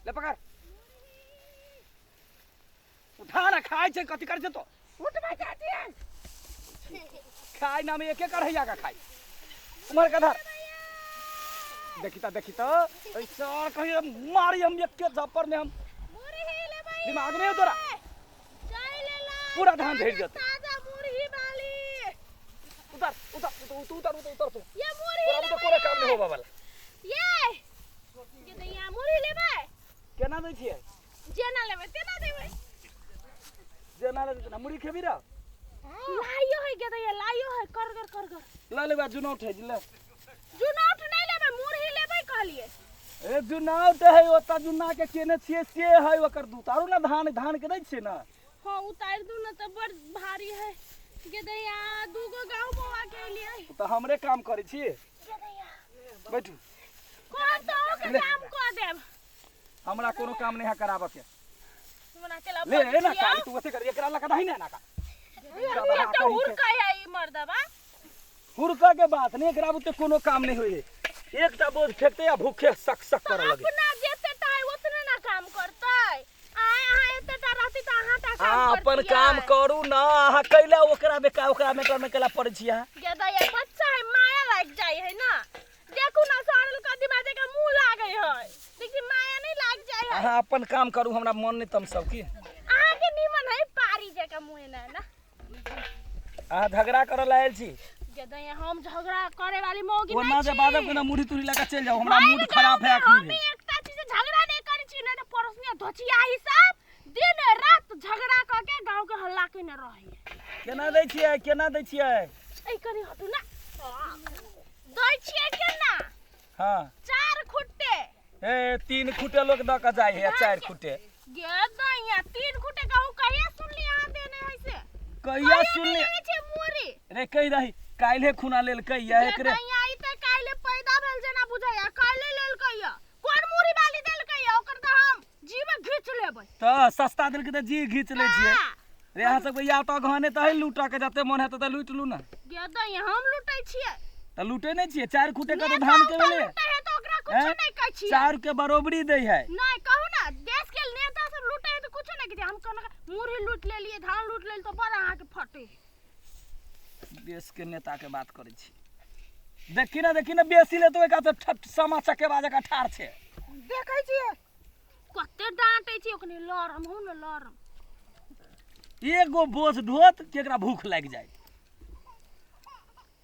ले पकड़ उठा ना खाइ छै कथी करै छै तो उठबै चाची खाइ नाम एके कढ़ैया का खाइ उम्हर का धर देखी त देखी त ऐसा कहीं मारी हम एके झापर में हम मुरही लेबै दिमाग नहीं हो तोरा चाय ले ला पूरा धान झड़ि जेतै। ताजा मुरही बाली उतर उतर उतर उतर उतर उतर तू ये मुरही तोरा लेबै तो कोनो काम नहीं होबा वाला ये ये दैया मुरही लेबै केना दै छियै जेना लेबै तेना देबै जेना लेबै तेना मुरही खेबी र लाइयो है गे दैया लाइयो है करगर करगर ल लेबा जुनौट है ले जुनौट नहीं लेबै मुरही लेबै कहलिए ए जुनौट है ओतऽ जुन्ना के केने छियै से है ओकर दूध आरो ना धान धान के दै छियै ना हाँ उतार दू ना तऽ बड़ भारी है गे दैया दूगो गाँव बौआ के एलियै तऽ हमरे काम करै छी गे दैया बैठू कहब तऽ अहूँके ले। काम कऽ देब हमरा कोनो काम नहीं है कराबऽ के मना के ला ले ना काली तू ओते कर एकरा लगा दही ना ना का ये तो हुरका है ई मर्दबा हुरका के बात नहीं एकरा बुते कोनो काम नहीं होई है एकटा बोझ फेंकते आ भूखे सक सक तो करे लगे अपना जेते टा है उतने ना काम करतै आय अहाँ एते टा रहती तऽ अहाँ टा काम अहाँ अपन करतियै। काम करू ना अहाँ कैला ओकरा में का ओकरा में करने कैला पड़ै छी अहाँ गे दैया बच्चा है माया लागि जाइ है ना देखू ना सड़ल कदीमा जकाँ मुँह लागै है देखी माया नहीं लागि जाइ है अहाँ अपन काम करू हमरा मन नहीं तम सब की अहाँके निमन है पारी जकाँ मुँह एना ना अहाँ झगड़ा करऽ ला आयल छी गे दैया हम झगड़ा करे वाली मौगी ओना नहीं जे छी बाजब केना मुड़ी तुड़ी लगा चलि जाउ हमरा भाई मूड रे खराब है गाँवमे अखनी हम भेल एकटा चीज से झगड़ा नहीं करै छी नहीं तऽ पड़ोसिया धोचिया ही सब दिन रात झगड़ा कऽ के गाँव के हल्ला केने रहै केना दै छियै केना दै छियै ऐ कनी हटू ना दै छियै केना हँ चार खुट्टे ए तीन खुटे लोग दऽ कऽ जाइ है चारि खुटे गे दैया तीन खुट्टे कहू कहिया सुनली अहाँ देने है से कहिया सुनली लेने छै मोरी रे कहि रही काल्हे खुना लेलकै या गे एकरे दैया ई तऽ काल्हे पैदा भेल जेना बुझैया काल्हे लेलकै या कोन मुरी बाली देलकै या ओकर तऽ हम जीव घीच लेबै तऽ सस्ता देलकै तऽ जी घीच लै छियै का? रे अहाँ सबके या तऽ गहने तऽ है लूटऽ के जते मन हेतै तऽ लूटि लू ने गे दैया हम लूटै छियै तऽ लूटे नहि छियै चारि खुटे के तऽ नेता धान के उता भेलै लूटै है तऽ ओकरा कुछो हैं? नहि कहै छियै चाउर के बरोबरी दै है नहीं कहू ना देश के नेता सब लूटे है तो कुछो नहीं कहते हम कहना मुरही लूट लेलिए धान लूट लेलिए तो बड़ अहाँ के फटे देश के नेता के बात करै छी देखी ना देखी ना बेसी लेतो एक हाथ ठट सामा चकेबा जकाँ ठाढ़ छै देखै छियै कते डांटे छी ओकनी लरम हो न लरम एगो बोझ ढोत कि एकरा भूख लागि जाय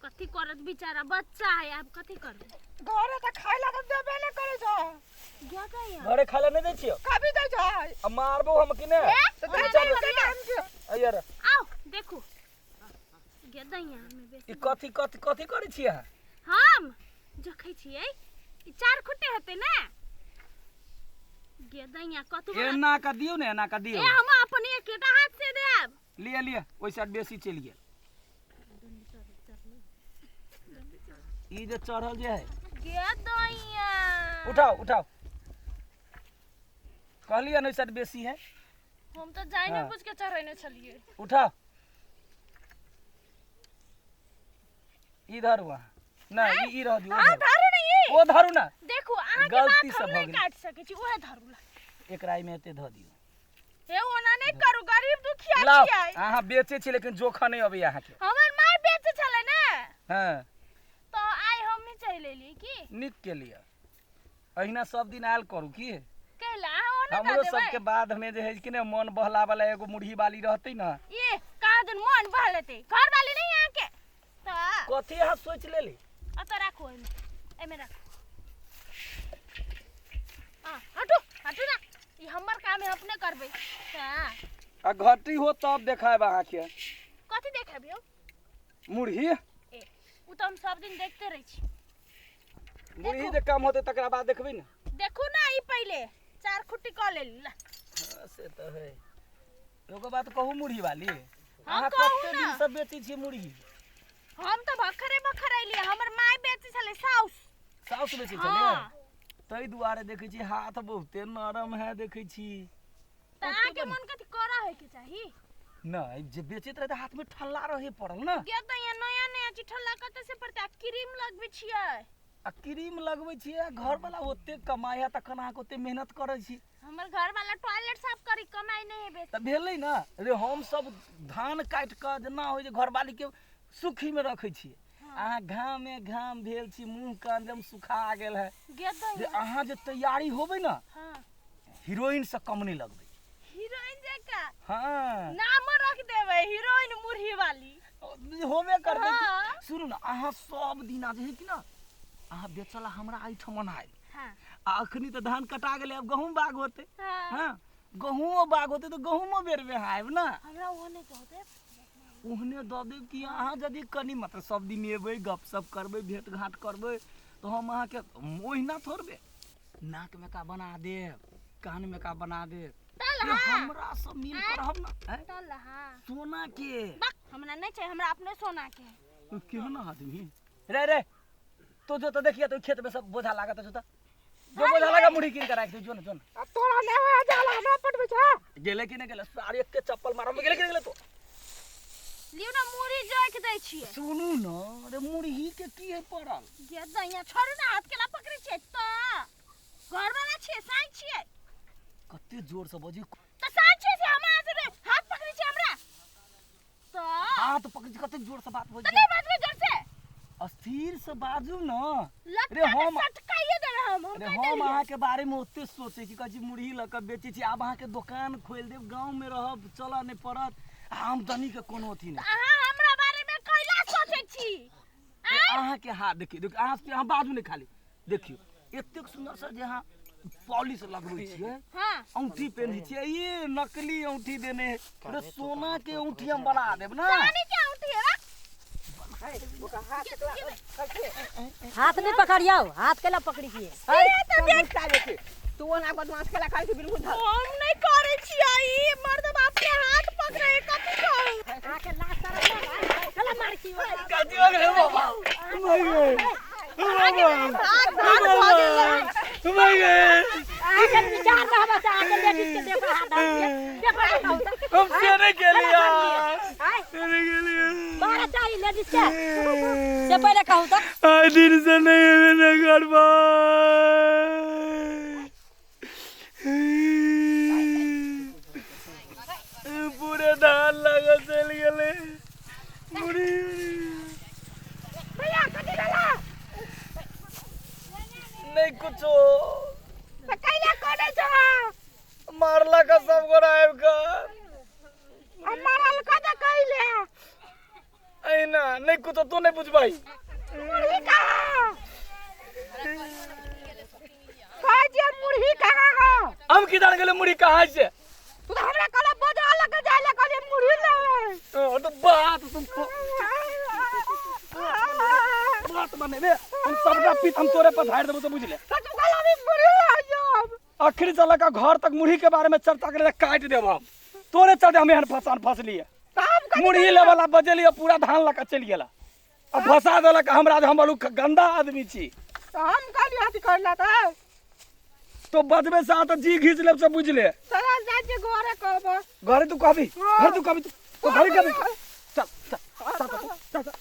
कथी करत बेचारा बच्चा है आब कथी करत घरे तऽ खाय ला तऽ देबे नहि करै छै गया गया घरे खाय ला नहि दै छियौ कभी दै छै आ मारबो हम कि नहि ए, तऽ ओना दै छै नहि तऽ करियौ। टाइम के अइयर आओ देखू गेदैया हमे बेसी ई कथी कथी कथी करै छियै अहाँ हम जखै छियै ई चार खुट्टे हेतै ने गेदैया कतू एना कऽ दियौ ने एना कऽ दियौ ए हम अपन एकेटा हाथ से देब लिअ लिअ ओहि साइड बेसी चलि गेल ई जे चढ़ल जे है गेदैया उठाओ उठाओ कहलियै ने ओहि साइड बेसी है हम तऽ जाइने हाँ। बुझ के चढ़ेने छलियै उठाओ इधर वहाँ नहीं ई रह दियौ अहाँ धरू ने ई ओ धरू ना देखू अहाँ के गलती बात से हम भऽ नहीं गेल। काटि सकै छी उहे धरू ला एकरा एहिमे एते धऽ दियौ हे ओना नहीं करू गरीब दुखिया लाओ छियै अहाँ बेचै छी लेकिन जोखा नहि अबैया अहाँके हमर माय बेचै छलै ने हँ तऽ आइ हमही चलि एलियै की नीक केलियै अहिना सब दिन आयल करू की कैला अहाँ ओना दऽ हमरो देबै सबके बाद में जे है कि ने मन बहला वाला एगो मुरही वाली रहतै ने ये कहाँ दिन मन बह लेतै घर वाली नहीं अहाँके तऽ कथी अहाँ सोचि लेली अतऽ राखू एहिमे एहिमे राखू आ हटू हटू ना ई हमर काम है अपने करबै तऽ आ घटी हो तब देखायब अहाँके कथी देखेबियौ मुरही ए उ तऽ हम सब दिन देखते रहै छी मुरही जे कम होतै तकरा बाद देखबै ने देखू ना ई पहिले चार खुट्टी कऽ लेली ला हाँ, से तऽ है एगो बात कहू मुरही वाली अहाँ कहू कते ना। दिन से बेचै छियै मुरही हम तऽ भखरे भखर अयलियै हमर माय बेचै छलै साउस साउस बेचै हाँ। छलै ताहि दुआरे देखै छी हाथ बहुते नरम है देखै छी तऽ अहाँके मन कथी कड़ा होइके चाही नहि जे बेचैत रहै तऽ हाथमे ठल्ला रहे पड़ल ने गे तऽ यहाँ नया नया चीज ठल्ला कतऽ से पड़तै आ क्रीम लगबै छियै आ क्रीम लगबै छियै आ घरवला ओते कमाइ है तखन अहाँके ओते मेहनत करै छी। हमर घर वाला टॉयलेट साफ करी, कमाई नहीं है बेसी। तऽ भेलै ने रे, हम सब धान काटि कऽ जेना होइ जे घरवालीके सुखीमे रखै छियै, अहाँ घामे घाम भेल छी, मुँह कान एकदम सुखा गेल है। गेल जे अहाँ जे तैयारी होबै ने, हाँ, हीरोइन से कम नहीं लगबै। हीरोइन जकाँ? हाँ, नामो रख देबै हीरोइन मुरही वाली। होबे करतै कि। हाँ। सुनू ने, अहाँ सब दिना जे है कि ना, अहाँ बेचऽ ला हमरा एहिठमन आयल। हाँ। आ अखनी तऽ धान कटा गेलै, आब गहूँम बाग होतै। हाँ। हाँ, गहूँमो बाग होतै तऽ गहूँमो बेरमे अहाँ आयब ने। हमरा ओहो नहि दऽ देब? ओहने दऽ देब कि अहाँ यदि कनि मतलब सब दिन एबै, गपशप करबै, भेँट घाँट करबै, तऽ हम अहाँके ओहिना थोड़बे नाकमे का बना देब, कानमे का बना देब। तल ये हाँ। हमरा सब मिल कर रहब ना, हैं? तल हाँ। सोना के। बक, हमरा नहीं चाहिए, हमरा अपने सोना के है। केहन आदमी रे। रे तो जो तो देखिए तो खेत में सब बोझा लागत है, जो तो जो बोझा लगा मुड़ी कीन के राख दे, जो न जो न। आ तोरा नहि होय जाला, हमरा पटबै छ? गेले कि नहीं गेले? सारे एक के चप्पल मारम। गेले कि नहीं गेले तो? लियौ ने, मुरही जोइक दै छियै। सुनू न रे, मुरही के की है पड़ल? गे दैया, छोड़ू ने हाथ, केला पकड़ै छियै तऽ? घर वाला छियै, साँझ छियै। कते जोर से बजी। तऽ साँझ छियै से हम अहाँ से हाथ पकड़ै छियै हमरा तऽ? हाथ पकड़, कते जोर से बात तऽ बजी। नहि बाजबै जोर से? अस्थिर से बाजू न। लटका रे के सटकाइए देबै हम अरे कहि हम देलियै। अहाँके बारे में ओते सोचै छी, कहै छी मुरही लऽ कऽ बेचै छी, आब अहाँके दोकान खोलि देब, गाँवमे रहब, चलऽ नहि पड़त, आ आमदनीके कोनो अथी नहि। अहाँ हमरा बारे में कैला सोचै छी? अहाँके हाथ देखियौ, देखियौ अहाँ, अहाँ बाजू नहि, खाली देखियौ, एतेक सुन्दर से जे अहाँ पॉलिश लगबै छियै, हाँ, औंठी पेन्है छियै, ई नकली औंठी देने है। अरे सोना के औंठी हम बना देब ना। चानी के औंठी है। हाथ नहीं पकड़ियो, हाथ केला पकड़ी छियै? तू ओना बदमाश केला खाइ छै बिल्कुल धर। हम नहीं करै छियै, ई मर्द बाप के हाथ पकड़े, कथी कहू? आके लात तरफ केला मार छी? कथी हो गेलै बाबा? मर गए। भाग भाग भऽ गेलै। मर गए। आके विचार रहबा से आके लेडीज के देखो, हाथ धर के देखो, बताओ तऽ। हम से नहीं गेलियै। आय से नहीं गेलियै। मारा चाही लेडीज के से पहिले कहू तऽ। आइ दिन से नहीं एबे ने करबै। पूरे धान लगा चलि गेलै मुड़ी। भैया, कथी भेला? नहीं कुछो। तऽ कैला कोने छ? मारला का सब गोरा आबि कऽ। आ मारल कऽ कैले? अहिना, नहीं कुछो, तू नहीं बुझबै। मुरही कहाँ कहै छियै? मुरही कहाँ हौ? हम की जान गेलै मुड़ी कहाँ छै। तू तऽ हमरा कहला बोझा लऽ कऽ जाइ लए, कहलियै मुरही लेबै। तो बात तुम बात बनेबे, हम सबटा पीत हम तोरे पर झाड़ि देबो, तो बुझले। तऽ तू कहला अभी मुरही लऽ जाब। आखिर से लऽ कऽ घर तक मुरही के बारे में चर्चा करे, काटि देब हम। तोरे चलते हम एहन फसान फसलिए। तऽ हम कथी? मुरही लेवला बजेलिए, पूरा धान लऽ कऽ चलि गेला आ फंसा देलक हमरा जे हम बलू गंदा आदमी छी। तऽ हम कहलियै अथी करै लए तऽ तो बजबे से तऽ जी घीच लेब से बुझले। तोरा जाइ छियै घरे कहबो। घरे तू कहबी? हाँ। घर तू कहबी? तू तो घरे कहबी? चल चल चल चल चल चल।